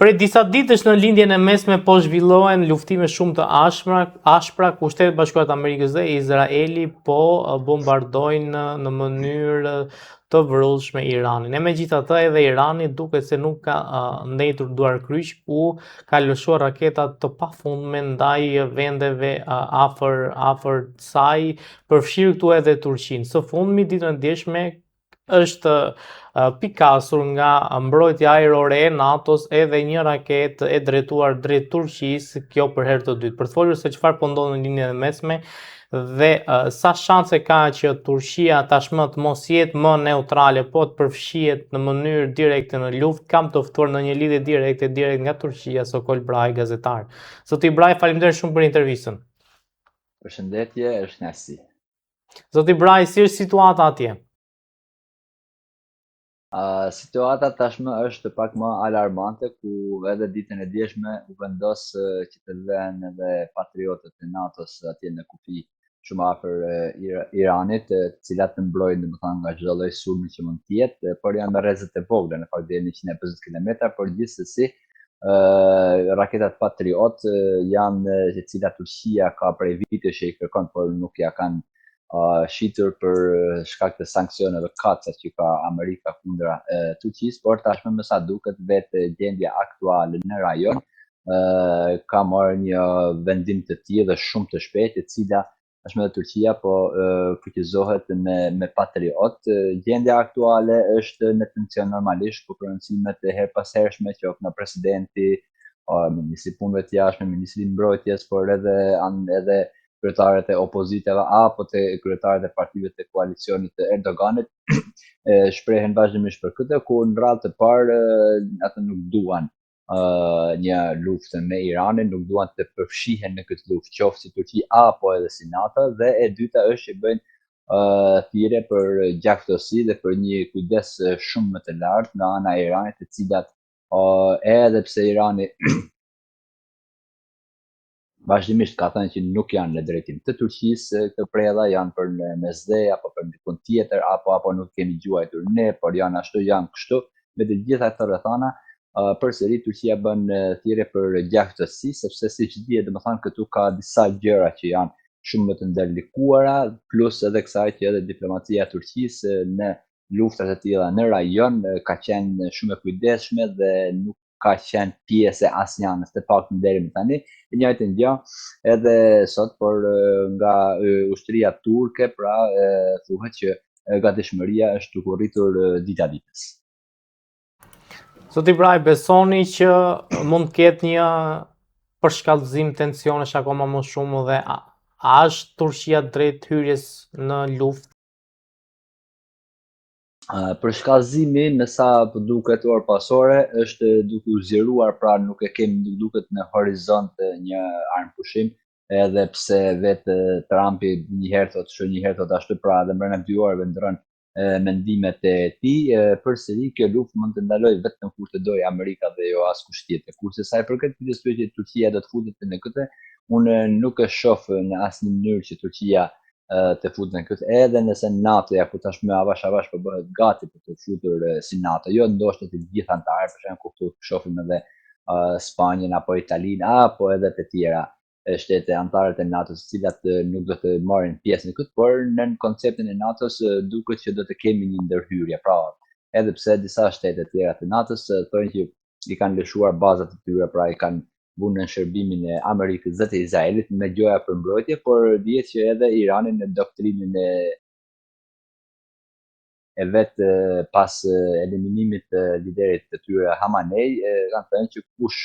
Prej disa ditësh në Lindjen e Mesme po zhvillohen luftime shumë të ashpra, ashpra ku Shtetet e Bashkuara të Amerikës dhe Izraeli po bombardojnë në mënyrë të vrullshme Iranin. E megjithatë edhe Irani duket se nuk ka ndejtur duarkryq ku ka lëshuar raketa të pafundme ndaj vendeve afër afër saj, përfshirë këtu edhe Turqinë. Së fundmi ditën e djeshme është pikasur nga mbrojtja ajrore e NATO-s edhe një raketë e drejtuar drejt Turqisë, kjo për herë të dytë. Për të folur se çfarë po ndodh në Lindjen e Mesme dhe sa shanse ka që Turqia tashmë të mos jetë më neutrale, po të përfshihet në mënyrë direkte në luftë, kam të ftuar në një lidhje direkte direkt nga Turqia, Sokol Braj, gazetar. Zoti Braj, faleminderit shumë për intervistën. Përshëndetje, është kënaqësi. Zoti Braj, si është situata atje? Uh, situata tashmë është pak më alarmante, ku edhe ditën e djeshme u vendos që të vënë edhe patriotët e NATO-s atje në kufi shumë afër Iranit, të cilat të mbrojnë domethënë nga çdo lloj sulmi që mund të jetë, por janë me rreze të vogla, në fakt deri në 150 km, por gjithsesi ë raketat Patriot janë të cilat Turqia ka prej vitesh që i kërkon, por nuk ja kanë shitur për shkak të sanksioneve kaca që ka Amerika kundra Turqisë, por tashmë me sa duket vetë gjendja aktuale në rajon ka marrë një vendim të tillë dhe shumë të shpejtë, e cila tashmë edhe Turqia po fuqizohet me me Patriot. Gjendja aktuale është në tension normalisht, ku prononcimet e herëpashershme qoftë nga presidenti, ministri i punëve të jashtme, ministri i mbrojtjes, por edhe edhe kryetarët e opozitave apo të kryetarët e partive të koalicionit të Erdoganit shprehen vazhdimisht për këtë, ku në radhë të parë ata nuk duan uh, një luftë me Iranin, nuk duan të përfshihen në këtë luftë, qoftë si Turqi apo edhe si NATO, dhe e dyta është që bëjnë uh, thirrje për gjakftohtësi dhe për një kujdes shumë më të lartë nga ana e Iranit, të cilat uh, edhe pse Irani vazhdimisht ka thënë që nuk janë në drejtim të Turqisë këto predha, janë për në Mesdhe apo për dikund tjetër apo apo nuk kemi gjuajtur ne, por janë ashtu, janë kështu, me të gjitha këto rrethana, uh, përsëri Turqia bën thirrje për gjakftohtësi, sepse siç dihet, domethënë këtu ka disa gjëra që janë shumë më të ndërlikuara, plus edhe kësaj që edhe diplomacia e Turqisë në luftrat e tilla në rajon ka qenë shumë e kujdesshme dhe nuk ka qenë pjesë e asnjanës, të paktën deri më tani. E njëjtën gjë edhe sot, por nga ushtria turke, pra thuhet që gatishmëria është duke u rritur dita ditës. Zoti Braj, besoni që mund të ketë një përshkallëzim tensionesh akoma më shumë dhe a, a është Turqia drejt hyrjes në luftë? Përshkallëzimi, me sa po duket orë pas ore, është duke u zgjeruar, pra nuk e kemi, nuk duket në horizont një armëpushim, edhe pse vetë Trumpi një herë thotë kështu, një herë thotë ashtu, pra edhe mbrenda dy orëve ndërron mendimet e tij, përsëri kjo luftë mund të ndalojë vetëm kur të dojë Amerika dhe jo askush tjetër. Kurse sa i përket pyetjes tuaj që Turqia do të futet në këtë, unë nuk e shoh në asnjë mënyrë që Turqia të futet në këtë, edhe nëse NATO-ja ku tashmë avash avash po bëhet gati për të futur si NATO, jo ndoshta të gjithë anëtarët, për shembull këtu shohim edhe uh, Spanjën apo Italinë apo edhe të tjera shtete anëtarët e NATO-s, të cilat nuk do të marrin pjesë në këtë, por nën konceptin e NATO-s duket që do të kemi një ndërhyrje. Pra, edhe pse disa shtete të tjera të NATO-s thonë që i kanë lëshuar bazat e tyre, pra i kanë vunë në shërbimin e Amerikës dhe të Izraelit me gjoja për mbrojtje, por dihet që edhe Irani në doktrinën e e vet pas eliminimit të liderit të tyre Hamanei, kanë thënë që kush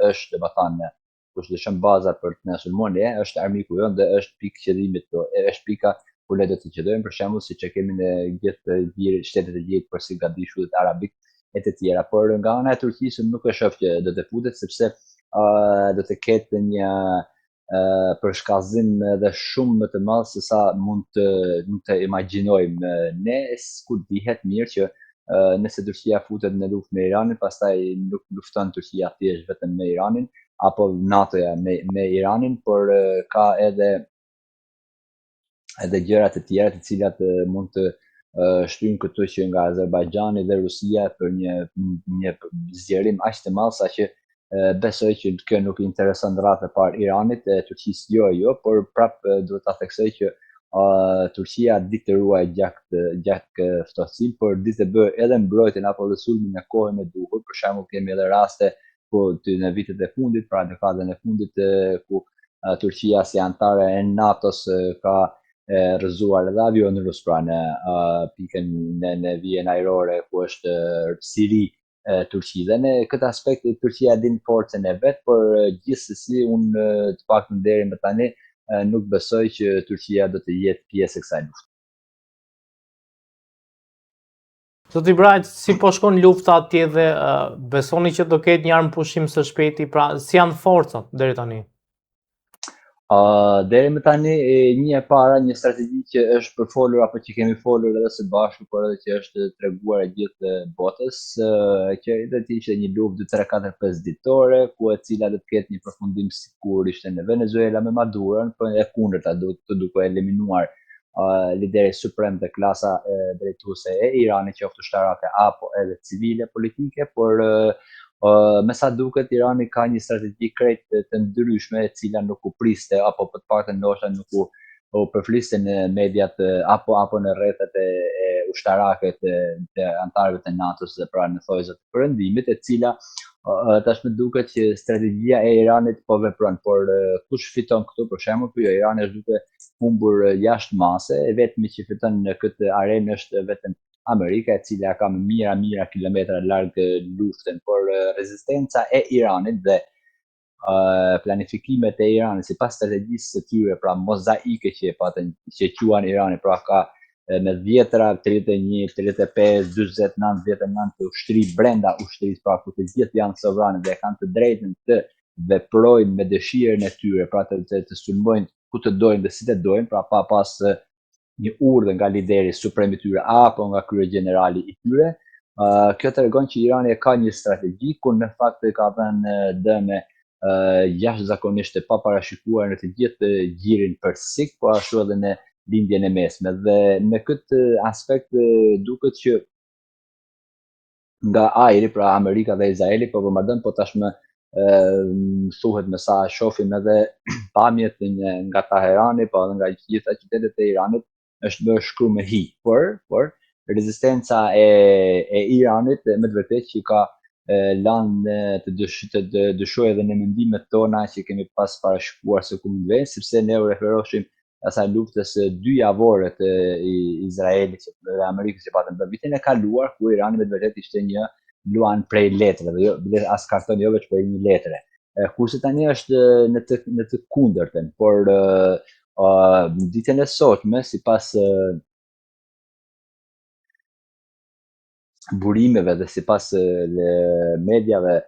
është, domethënë, kush lëshon baza për të na sulmuar ne, është armiku jonë dhe është pikë qëllimit to, është pika ku ne do të qëllojmë, për shembull, siç e kemi në gjithë gjirin, shtetet e gjirit, por si gadishullit arabik e të tjera. Por nga ana e Turqisë nuk e shoh që do të futet sepse uh, do të ketë një uh, përshkallëzim edhe shumë më të madh se sa mund të mund të imagjinojmë ne, ku dihet mirë që uh, nëse Turqia futet në luftë me Iranin, pastaj nuk lufton Turqia thjesht vetëm me Iranin apo NATO-ja me me Iranin, por uh, ka edhe edhe gjëra të tjera të cilat mund të. shtyn këtu që nga Azerbajxhani dhe Rusia për një një zgjerim aq të madh saqë besoj që kjo nuk i intereson në radhë të parë Iranit, e Turqisë jo e jo, por prap duhet ta theksoj që uh, Turqia di të ruajë gjak gjakftohtësinë, por di të bëjë edhe mbrojtjen apo edhe sulmin në kohën e duhur. Për shembull, kemi edhe raste ku të në vitet e fundit, pra dekadën e fundit ku uh, Turqia si anëtare e NATO-s ka e rrëzuar edhe avionin rus pra në uh, pikën në, në vijën ajrore ku është Siri Turqi. Dhe në këtë aspekt Turqia din forcën e vet, por gjithsesi unë të paktën deri më tani nuk besoj që Turqia do të jetë pjesë e kësaj lufte. Zoti Braj, si po shkon lufta atje dhe uh, besoni që do ketë një armëpushim së shpejti, pra si janë forcat deri tani? Uh, deri më tani e, një e para një strategji që është përfolur apo që kemi folur edhe së bashku, por edhe që është treguar e gjithë botës, që do të ishte një luftë 2 3 4 5 ditore, ku e cila do të ketë një përfundim sikur ishte në Venezuela me Maduron, por e kundërta, do të duke eliminuar uh, lideri suprem dhe klasa e, drejtuese e Iranit qoftë ushtarake apo edhe civile politike, por uh, me sa duket Irani ka një strategji krejt të ndryshme e cila nuk u priste apo po të paktën ndoshta nuk u u përfliste në mediat apo apo në rrethet e, e ushtarake të, të anëtarëve të NATO-s dhe pra në thojzat të perëndimit, e cila tashmë duket që strategjia e Iranit po vepron, por kush fiton këtu për shembull, po jo, Irani është duke humbur jashtë mase, e vetmi që fiton në këtë arenë është vetëm Amerika e cila ka me mijëra mijëra kilometra larg luftën, por rezistenca e Iranit dhe planifikimet e Iranit sipas strategjisë së tyre, pra mozaike që e patën që quan Irani, pra ka me dhjetëra, 31, 35, 40, 99 ushtri brenda ushtrisë, pra ku të gjithë janë sovranë dhe kanë të drejtën të veprojnë me dëshirën e tyre, pra të, të, të sulmojnë ku të dojnë dhe si të dojnë, pra pa pas një urdhër nga lideri suprem i tyre apo nga kryegjenerali i tyre, uh, kjo tregon që Irani e ka një strategji ku në fakt e ka dhënë dëme uh, jashtëzakonisht të paparashikuar në të gjithë gjirin persik, po ashtu edhe në lindjen e mesme. Dhe në këtë aspekt duket që nga ajri, pra Amerika dhe Izraeli po bombardon, po tashmë thuhet me sa shohim edhe pamjet në, nga Teherani, po edhe nga gjitha qytetet e Iranit, është bërë shkru me hi. Por, por rezistenca e e Iranit me të vërtetë që ka lanë të dysh, të dyshojë edhe në mendimet tona që kemi pas parashikuar se ku mund të vejnë, sepse ne u referoheshim asaj luftës dy javore të Izraelit që dhe Amerikës që patën bërë vitin e kaluar, ku Irani me të vërtetë ishte një luan prej letre, dhe jo bile as karton jo veç prej një letre. Kurse tani është në të në të kundërtën, por uh, në ditën e sotme sipas uh, burimeve dhe sipas mediave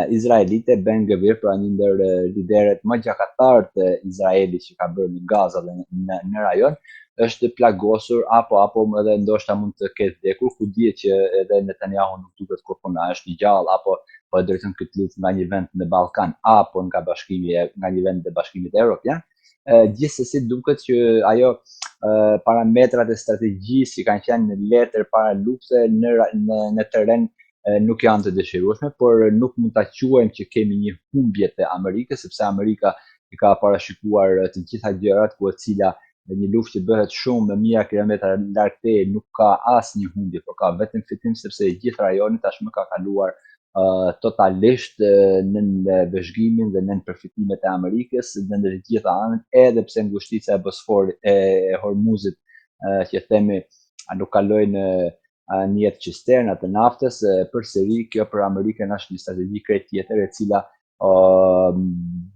izraelite, Ben Gvir, pra një ndër liderët më gjakatarë të Izraelit që ka bërë në Gaza dhe në, në rajon, është plagosur apo apo edhe ndoshta mund të ketë vdekur, ku dihet që edhe Netanyahu nuk duket kurrkund a është i gjallë apo po e drejton këtë luftë nga një vend në Ballkan apo nga bashkimi nga një vend të Bashkimit Evropian. Gjithsesi duket që ajo parametrat e strategjisë që kanë qenë në letër para lufte në në në terren nuk janë të dëshirueshme, por nuk mund ta quajmë që kemi një humbje të Amerikës, sepse Amerika i ka parashikuar të gjitha gjërat ku e cila në një luftë që bëhet shumë me mijëra kilometra larg teje nuk ka asnjë humbje, por ka vetëm fitim sepse i gjithë rajoni tashmë ka kaluar uh, totalisht uh, nën vëzhgimin dhe nën përfitimet e Amerikës dhe në të gjitha anët, edhe pse ngushtica e Bosforit e, e Hormuzit uh, që themi a nuk kalojnë anijet cisterna të naftës, përsëri kjo për Amerikën është një strategji krejt tjetër e cila uh,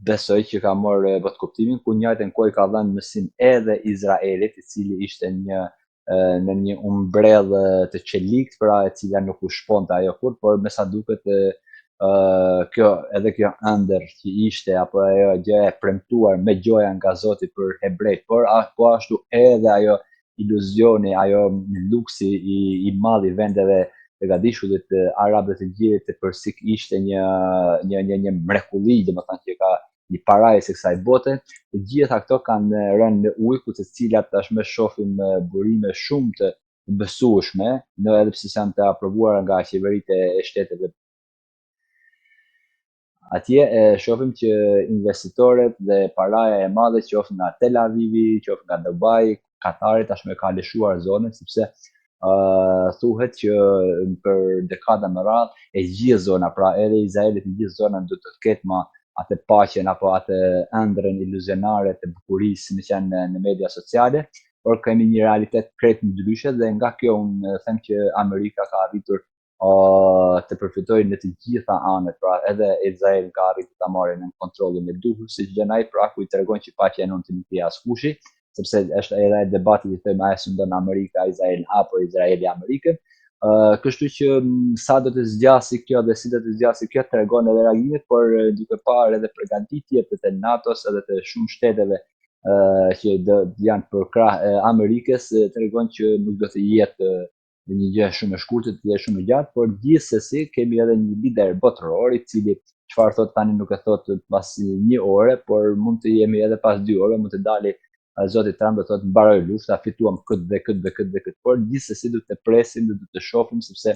besoj që ka marrë botëkuptimin ku njëjtën kohë i ka dhënë mësim edhe Izraelit, i cili ishte një në një umbrellë të çelikt, pra e cila nuk u shponte ajo kurrë, por me sa duket uh, kjo edhe kjo ëndërr që ishte apo ajo gjë e premtuar me gjoja nga Zoti për hebrejt, por a, po ashtu edhe ajo iluzioni, ajo luksi i, i madh i vendeve të gadishullit arab dhe të gjirit të Persik ishte një një një një mrekulli, domethënë që ka një parajsë e kësaj bote, të gjitha këto kanë rënë në ujë ku të cilat tashmë shohim burime shumë të besueshme, në edhe pse janë të aprovuara nga qeveritë e shteteve atje e shohim që investitorët dhe paraja e madhe qoftë nga Tel Avivi, qoftë nga Dubai, Katari tashmë ka lëshuar zonën sepse uh, thuhet që për dekada me radhë e gjithë zona, pra edhe Izraeli të gjithë zona do të ketë ma atë paqen apo atë ëndrrën iluzionare të bukurisë që janë në, në media sociale, por kemi një realitet krejt ndryshe dhe nga kjo unë them që Amerika ka arritur uh, të përfitojë në të gjitha anët, pra edhe Izraelin ka arritur ta marrë në kontrollin e duhur, siç do ai, pra ku i tregon që paqja nuk të nuk i askushi, sepse është edhe debati që themi a e sundon Amerika Izraelin apo Izraeli Amerikën. Uh, kështu që sa do të zgjasë kjo dhe si do të zgjasë kjo tregon edhe reagimet, por duke parë edhe përgatitjet të NATO-s edhe të shumë shteteve uh, që do janë përkrah Amerikës, tregon që nuk do të jetë dhe një gjë shumë e shkurtër, të jetë shumë e gjatë, por gjithsesi kemi edhe një lider botëror i cili çfarë thot tani nuk e thot pas një ore, por mund të jemi edhe pas dy orëve, mund të dali zoti Trump do thotë mbaroi lufta, fituam këtë dhe këtë dhe këtë dhe këtë, por gjithsesi duhet të presim dhe duhet të shohim sepse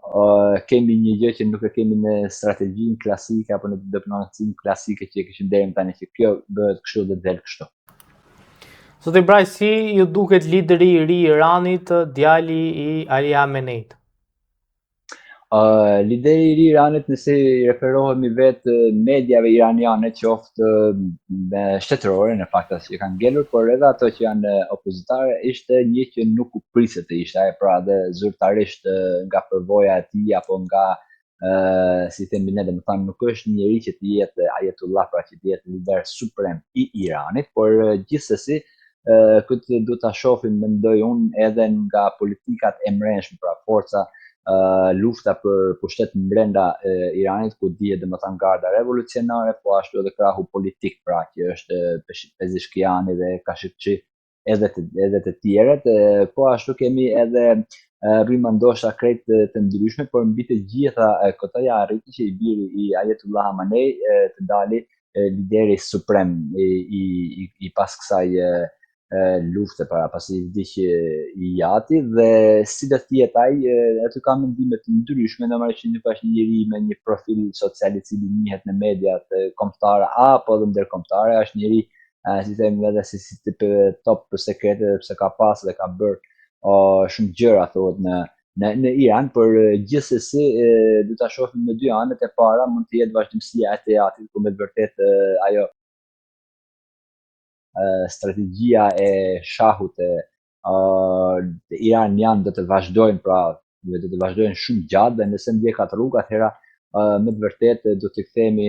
uh, kemi një gjë që nuk e kemi në strategjinë klasike apo në diplomacinë klasike që e kishim deri më tani që kjo bëhet kështu dhe del kështu. Zoti Braj, si ju duket lideri i ri i Iranit, djali i Ali Khameneit? Uh, lideri i ri i Iranit nëse i referohemi vetë mediave iraniane qoftë me shtetërore në fakt ato që kanë ngelur, por edhe ato që janë opozitare, ishte një që nuk u priset të ishte, ai pra dhe zyrtarisht nga përvoja e tij apo nga uh, si themi ne, domethënë nuk është njeri që të jetë ajetullah, pra që të jetë lider suprem i Iranit, por gjithsesi këtë do ta shohim mendoj unë edhe nga politikat e mbrendshme, pra forca lufta për pushtet brenda Iranit ku dihet domethënë garda revolucionare, po ashtu edhe krahu politik, pra që është Pezeshkiani dhe Kashikçi edhe të edhe të tjerët, po ashtu kemi edhe rryma ndoshta krejt të, të ndryshme, por mbi të gjitha këto ja arriti që i biri i Ayatollah Khamenei të dali lideri suprem i, i, i, i pas kësaj lufte para pasi vdiq i jati dhe si do të jetë ai aty ka mendime të ndryshme normalisht që nuk është një njeri me një profil social i cili njihet në mediat kombëtare apo edhe ndërkombëtare është njeri si themi edhe si si tip top sekrete edhe pse ka pas dhe ka bërë uh, shumë gjëra thuhet në në në Iran, por gjithsesi do ta shohim në dy anët e para mund të jetë vazhdimësia e të jatit ku me të vërtetë ajo strategjia e shahut të uh, iranian do të vazhdojnë pra do të vazhdojnë shumë gjatë dhe nëse ndjek atë rrugë atëhera uh, me të vërtetë do të kthehemi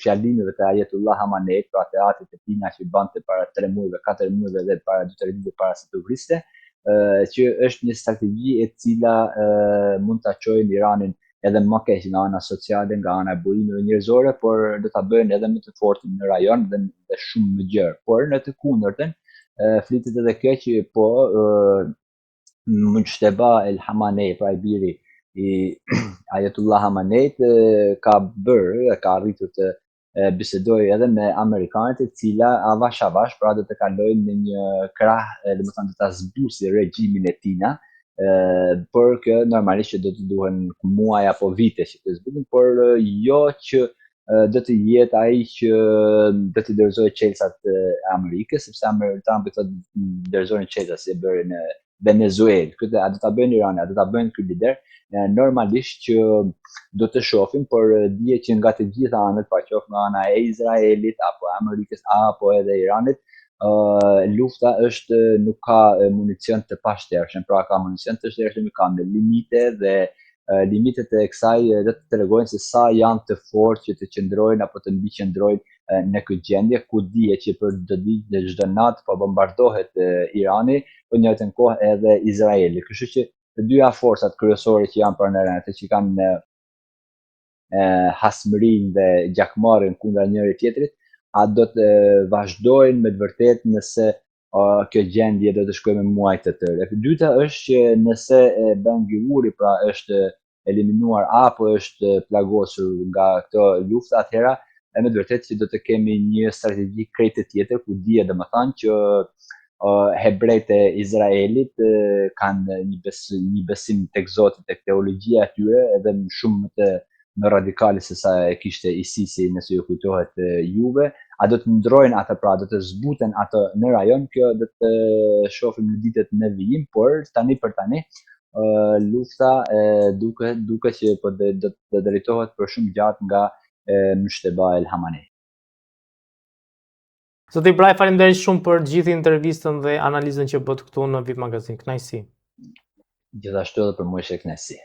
fjalimeve të Ayatollah Khameneit, pra të atit të tina që bante para 3 muajve, 4 muajve dhe para 2-3 ditëve para se të vriste, uh, që është një strategji e cila uh, mund ta çojë Iranin edhe më keq nga ana sociale, nga ana e burimeve njerëzore, por do ta bëjnë edhe më të fortin në rajon dhe, dhe shumë më gjerë. Por në të kundërtën, flitet edhe kjo që po Mujtaba el Hamanei, pra i biri i Ayatollah Hamaneit ka bërë, ka arritur të bisedojë edhe me amerikanët e cila avash avash pra do të kalojnë në një krah, domethënë do ta zbusi regjimin e tina, por kjo normalisht që do të duhen muaj apo vite që të zbutin, por jo që do të jetë ai që do të dorëzojë çelësat e Amerikës, sepse Amer Trumpi thotë dorëzojnë çelësat si e bëri në Venezuelë. Këtë a do ta bëjnë Irani, a do ta bëjnë ky lider? Normalisht që do të shohim, por dihet që nga të gjitha anët, pa qoftë nga ana e Izraelit apo Amerikës apo edhe Iranit, uh, lufta është nuk ka municion të pashtershëm, pra ka municion të shtershëm, ka me limite dhe limitet e kësaj do të tregojnë se sa janë të fortë që të qëndrojnë apo të mbiqëndrojnë në këtë gjendje ku dihet që për çdo ditë dhe çdo natë po bombardohet Irani, po në njëjtën kohë edhe Izraeli. Kështu që të dyja forcat kryesore që janë pranë rajonit, që kanë hasmërinë dhe gjakmarrjen kundra njëri tjetrit, a do të vazhdojnë me të vërtetë nëse uh, kjo gjendje do të shkojë me muaj të tërë. E dyta është që nëse Ben Gviri pra është eliminuar apo është plagosur nga këto luftë, atëhera e me të vërtetë që do të kemi një strategji krejt të tjetër ku dihet domethënë që Hebrejtë e Izraelit kanë një besim, një besim tek Zoti, tek teologjia e tyre, edhe shumë më të më radikale se sa e kishte ISIS-i, nëse ju kujtohet juve, a do të ndrojnë atë pra, do të zbuten atë në rajon, kjo do të shohim në ditët në vijim, por tani për tani lufta duket duket që po do të drejtohet për shumë gjatë nga Mujtaba El Hamanei. Zoti Braj, faleminderit shumë për gjithë intervistën dhe analizën që bëtë këtu në VIP Magazine. Kënaqësi. Gjithashtu edhe për mua ishte kënaqësi.